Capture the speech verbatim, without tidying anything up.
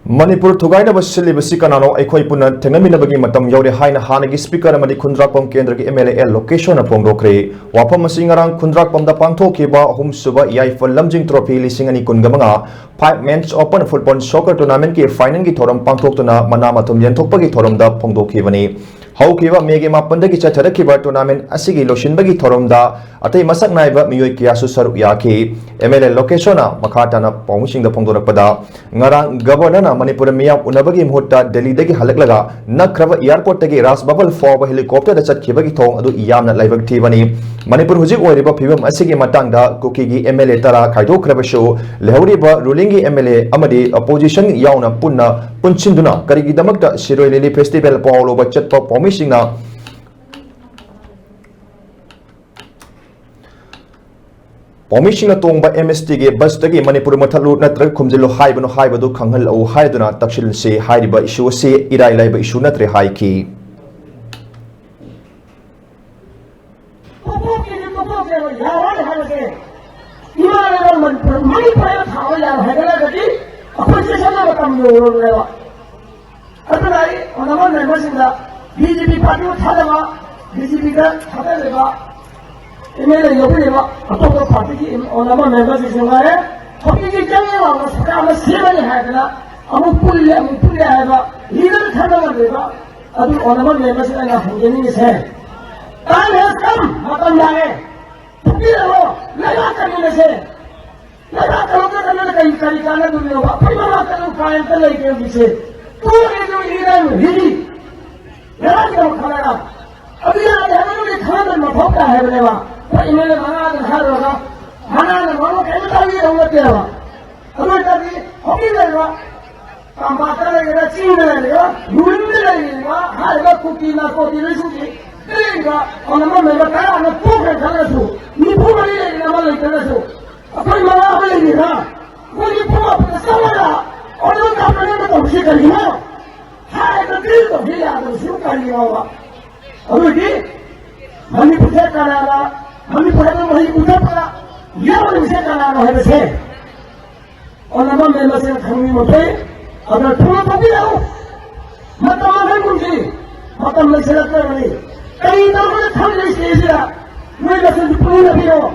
ꯃꯅꯤꯄꯨꯔ ꯊꯨꯒꯥꯏꯅꯕ ꯁꯤꯜꯂꯤꯕꯁꯤ ꯀꯅꯥꯅꯣ? ꯑꯩꯈꯣꯏ ꯄꯨꯟꯅ ꯊꯦꯡꯅꯃꯤꯟꯅꯕꯒꯤ ꯃꯇꯝ ꯌꯧꯔꯦ ꯍꯥꯏꯅ ꯍꯥꯟꯅꯒꯤ ꯁ꯭ꯄꯤꯀꯔ ꯑꯃꯗꯤ ꯈꯨꯟꯗ꯭ꯔꯥꯛꯄꯝ ꯀꯦꯟꯗ꯭ꯔꯒꯤ ꯑꯦꯝ ꯑꯦꯜ ꯑꯦ ꯑꯦꯜ ꯂꯣꯀꯦꯁꯣꯔꯅ ꯐꯣꯡꯗꯣꯛꯈ꯭ꯔꯦ꯫ ꯋꯥꯐꯝ ꯑꯁꯤ ꯉꯔꯥꯡ ꯈꯨꯟꯗ꯭ꯔꯥꯛꯄꯝꯗ ꯄꯥꯡꯊꯣꯛꯈꯤꯕ ꯑꯍꯨꯝꯁꯨꯕ ꯌꯥꯏꯐ ꯂꯝꯖꯤꯡ ꯇ꯭ꯔꯣꯐꯤ ꯂꯤꯁꯤꯡ ꯑꯅꯤ ꯀꯨꯟꯒ ꯃꯉꯥ ꯐꯥꯏꯚ ꯃꯦꯟꯁ ꯑꯣꯄꯟ ꯐꯨꯠꯕꯣꯜ ꯁꯣꯀꯔ ꯇꯣꯔꯅꯥꯃꯦꯟꯠꯀꯤ ꯐꯥꯏꯅꯦꯜꯒꯤ ꯊꯧꯔꯝ ꯄꯥꯡꯊꯣꯛꯇꯨꯅ ꯃꯅꯥ ꯃꯊꯨꯝ ꯌꯦꯟꯊꯣꯛꯄꯒꯤ ꯊꯧꯔꯝꯗ ꯐꯣꯡꯗꯣꯛꯈꯤꯕꯅꯤ꯫ ꯍꯧꯈꯤꯕ ꯃꯦꯒꯤ ꯃꯥꯄꯟꯗꯒꯤ ꯆꯠꯊꯔꯛꯈꯤꯕ ꯇꯣꯔꯅꯥꯃꯦꯟꯠ ꯑꯁꯤꯒꯤ ꯂꯣꯏꯁꯤꯟꯕꯒꯤ ꯊꯧꯔꯝꯗ ꯑꯇꯩ ꯃꯁꯛ ꯅꯥꯏꯕ ꯃꯤꯑꯣꯏ ꯀꯌꯥꯁꯨ ꯁꯔꯨꯛ ꯌꯥꯈꯤ꯫ ꯑꯦꯝ ꯑꯦꯜ ꯑꯦ ꯂꯣꯀꯦꯁꯣꯔꯅ ꯃꯈꯥ ꯇꯥꯅ ꯄꯥꯎꯃꯤꯁꯤꯡꯗ ꯐꯣꯡꯗꯣꯔꯛꯄꯗ, ꯉꯔꯥꯡ ꯒꯕꯔꯅꯔꯅ ꯃꯅꯤꯄꯨꯔ ꯃꯤꯌꯥꯝ ꯎꯅꯕꯒꯤ ꯃꯍꯨꯠꯇ ꯗꯦꯜꯂꯤꯗꯒꯤ ꯍꯜꯂꯛꯂꯒ ꯅꯛꯈ꯭ꯔꯕ ꯑꯦꯌꯔꯄꯣꯔꯠꯇꯒꯤ ꯔꯥꯖ ꯚꯕꯟ ꯐꯥꯎꯕ ꯍꯦꯂꯤꯀꯣꯞꯇꯔꯗ ꯆꯠꯈꯤꯕꯒꯤ ꯊꯧꯑꯣꯡ ꯑꯗꯨ ꯌꯥꯝꯅ ꯂꯥꯏꯕꯛ ꯊꯤꯕꯅꯤ꯫ ꯃꯅꯤꯄꯨꯔ ꯍꯧꯖꯤꯛ ꯑꯣꯏꯔꯤꯕ ꯐꯤꯕꯝ ꯑꯁꯤꯒꯤ ꯃꯇꯥꯡꯗ ꯀꯨꯀꯤꯒꯤ ꯑꯦꯝ ꯑꯦꯜ ꯑꯦ ꯇꯔꯥ ꯈꯥꯏꯗꯣꯛꯈ꯭ꯔꯕꯁꯨ, ꯂꯩꯍꯧꯔꯤꯕ ꯔꯨꯂꯤꯡꯒꯤ ꯑꯦꯝ ꯑꯦꯜ ꯑꯦ ꯑꯃꯗꯤ ꯑꯣꯄꯣꯖꯤꯁꯟ ꯌꯥꯎꯅ ꯄꯨꯟꯅ ꯄꯨꯟꯁꯤꯟꯗꯨꯅ ꯀꯔꯤꯒꯤꯗꯃꯛꯇ ꯁꯤꯔꯣꯏ ꯂꯤꯂꯤ ꯐꯦꯁꯇꯤꯚꯦꯜ ꯄꯥꯎ ꯂꯧꯕ ꯆꯠꯄ ꯄꯥꯎꯃꯤꯁꯤꯡꯅ ꯄꯥꯎꯃꯤꯁꯤꯡꯅ ꯇꯣꯡꯕ ꯑꯦꯝ ꯑꯦꯁ ꯇꯤꯒꯤ ꯕꯁꯇꯒꯤ ꯃꯅꯤꯄꯨꯔ ꯃꯨꯠꯊꯠꯂꯨ ꯅꯠꯇ꯭ꯔꯒ ꯈꯨꯝꯖꯤꯜꯂꯨ ꯍꯥꯏꯕꯅꯣ ꯍꯥꯏꯕꯗꯨ ꯈꯪꯍꯜꯂꯛꯎ ꯍꯥꯏꯗꯨꯅ ꯇꯛꯁꯤꯜꯁꯤ꯫ ꯍꯥꯏꯔꯤꯕ ꯏꯁꯨ ꯑꯁꯤ ꯏꯔꯥꯏ ꯂꯥꯏꯕ ꯏꯁꯨ ꯅꯠꯇ꯭ꯔꯦ ꯍꯥꯏꯈꯤ꯫ ꯇꯣꯛꯊꯣꯛꯀꯦꯗꯤ ꯇꯣꯛꯊꯣꯛꯁꯦꯕ, ꯌꯥꯔꯣꯏ ꯍꯥꯏꯕꯁꯦ꯫ ꯏꯃꯥ ꯂꯩꯕꯥꯛ ꯃꯅꯤꯄꯨꯔ, ꯃꯅꯤꯄꯨꯔ ꯍꯥꯏꯅ ꯊꯥꯕ ꯌꯥꯔꯣꯏ ꯍꯥꯏꯅꯔꯒꯗꯤ ꯑꯩꯈꯣꯏ ꯆꯦꯁꯟꯕ ꯃꯇꯝ ꯌꯧꯔꯕꯅꯦꯕ꯫ ꯑꯗꯨꯅ ꯑꯩ ꯑꯣꯅꯔꯦꯕꯜ ꯃꯦꯝꯕꯔꯁꯤꯡꯗ ꯕꯤ ꯖꯦ ꯄꯤ ꯄꯥꯔꯇꯤꯕꯨ ꯊꯥꯗꯕ, ꯕꯤ ꯖꯦ ꯄꯤꯗ ꯊꯥꯗꯔꯤꯕ ꯑꯦꯝ ꯑꯦꯜ ꯑꯦ ꯌꯧꯕꯤꯔꯤꯕ ꯑꯇꯣꯞꯄ ꯄꯥꯔꯇꯤꯒꯤ ꯑꯣꯅꯔꯦꯕꯜ ꯃꯦꯝꯕꯔꯁꯤꯡꯁꯨ ꯉꯥꯏꯔꯦ, ꯍꯧꯖꯤꯛꯇꯤ ꯆꯪꯉꯦ ꯂꯥꯎꯅ ꯁꯔꯀꯥꯔ ꯑꯃ ꯁꯦꯝꯃꯅꯤ ꯍꯥꯏꯗꯅ ꯑꯃꯨꯛ ꯄꯨꯜꯂꯦ, ꯑꯃꯨꯛ ꯄꯨꯜꯂꯦ ꯍꯥꯏꯕ ꯂꯤꯗꯔ ꯈꯟꯕ ꯉꯝꯗ꯭ꯔꯤꯕ ꯑꯗꯨ ꯑꯣꯅꯔꯦꯕꯜ ꯃꯦꯝꯕꯔꯁꯤꯡ ꯑꯩꯅ ꯍꯪꯖꯅꯤꯡꯉꯤꯁꯦ, time has come, ꯃꯇꯝ ꯂꯥꯛꯑꯦ, ꯐꯨꯕꯤꯔꯛꯑꯣ, ꯂꯩꯕꯥꯛ ꯀꯟꯃꯤꯟꯅꯁꯦ꯫ ꯂꯩꯕꯥꯛ ꯀꯜꯂꯛꯇ꯭ꯔꯒꯅ ꯀꯔꯤ, ꯀꯔꯤ ꯀꯥꯟꯅꯗꯣꯔꯤꯅꯣꯕ? ꯑꯩꯈꯣꯏ ꯃꯃꯥ ꯀꯜꯂꯨ ꯀꯥꯏꯅ ꯑꯝꯇ ꯂꯩꯇꯦ ꯍꯧꯖꯤꯛꯁꯦ꯫ ꯇꯣꯛꯑꯒꯦ ꯑꯗꯨ ꯏꯔꯥꯡ ꯍꯤꯗꯤ ꯉꯔꯥꯡꯒꯤꯗꯃꯛ ꯈꯜꯂꯒ ꯑꯗꯨ ꯌꯥꯗꯦ ꯍꯥꯏꯕ ꯅꯨꯃꯤꯠ ꯈꯪꯍꯟꯕ ꯃꯊꯧ ꯇꯥꯏ ꯍꯥꯏꯕꯅꯦꯕ꯫ ꯑꯩꯈꯣꯏ ꯑꯦꯝ ꯑꯦꯜ ꯑꯦ ꯃꯉꯥꯗ ꯍꯥꯏꯔꯨꯔꯒ ꯃꯉꯥꯅ ꯃꯔꯣꯟ ꯀꯔꯤꯝꯇ ꯇꯥꯕꯤꯗꯧ ꯅꯠꯇꯦꯕ꯫ ꯑꯗꯨ ꯑꯣꯏꯇꯥꯔꯗꯤ ꯍꯧꯖꯤꯛ ꯂꯩꯔꯤꯕ ꯇꯝꯄꯥꯛꯇ ꯂꯩꯔꯤꯕ, ꯆꯤꯡꯗ ꯂꯩꯔꯤꯕ, ꯔꯨꯔꯦꯜꯗ ꯂꯩꯔꯤꯕ ꯍꯥꯏꯔꯤꯕ ꯀꯨꯀꯤ ꯅꯥꯀꯣꯇꯤꯕꯤꯁꯤꯡꯁꯤ ꯂꯩꯔꯤꯕ ꯑꯣꯅꯔꯦꯕꯜ ꯃꯦꯝꯕꯔ ꯇꯔꯥ ꯑꯃ ꯇꯣꯛꯈ꯭ꯔꯦ ꯈꯜꯂꯁꯨ, ꯅꯤꯐꯨ ꯃꯔꯤ ꯂꯩꯔꯤꯕ ꯑꯃ ꯂꯩꯇ꯭ꯔꯒꯁꯨ, ꯑꯩꯈꯣꯏ ꯃꯉꯥ ꯑꯃ ꯂꯩꯔꯤꯕ, ꯑꯩꯈꯣꯏ ꯅꯤꯐꯨ ꯃꯥꯄꯟꯗ ꯆꯪꯂꯒ ꯑꯣꯅꯔꯦꯕꯜ ꯀꯝꯄ꯭ꯂꯦꯟ ꯇꯧꯕꯁꯤ ꯀꯔꯤꯒꯤꯅꯣ? ꯍꯥꯏꯔꯒ ꯗꯤꯜ ꯇꯧꯕꯁꯤ ꯌꯥꯗꯕꯁꯤꯕꯨ ꯀꯔꯤꯒꯤꯅꯣꯕ? ꯑꯗꯨꯗꯤ ꯃꯅꯤꯄꯨꯔꯁꯦ ꯀꯅꯥꯅ, ꯃꯅꯤꯄꯨꯔ ꯍꯥꯏꯕ ꯃꯍꯩ ꯄꯨꯊꯣꯛꯄꯗ ꯌꯥꯎꯔꯤꯕꯁꯦ ꯀꯅꯥꯅꯣ ꯍꯥꯏꯕꯁꯦ ꯑꯣꯅꯔꯦꯕꯜ ꯃꯦꯝꯕꯔꯁꯤꯡꯅ ꯈꯪꯅꯤꯡꯕ ꯊꯣꯛꯏ꯫ ꯑꯗꯨꯅ ꯊꯨꯅ ꯊꯣꯛꯄꯤꯔꯛꯎ꯫ ꯃꯇꯝ ꯃꯥꯡꯍꯟꯒꯨꯝꯁꯤ꯫ ꯃꯇꯝ ꯂꯩꯁꯤꯜꯂꯛꯇ꯭ꯔꯕꯅꯤ꯫ ꯀꯔꯤ ꯇꯧꯔꯒ ꯊꯝꯂꯤꯁꯤ ꯁꯤꯗ? ꯅꯣꯏ ꯃꯁꯦꯟꯁꯨ ꯄꯨꯟꯅ ꯄꯤꯔꯛꯑꯣ꯫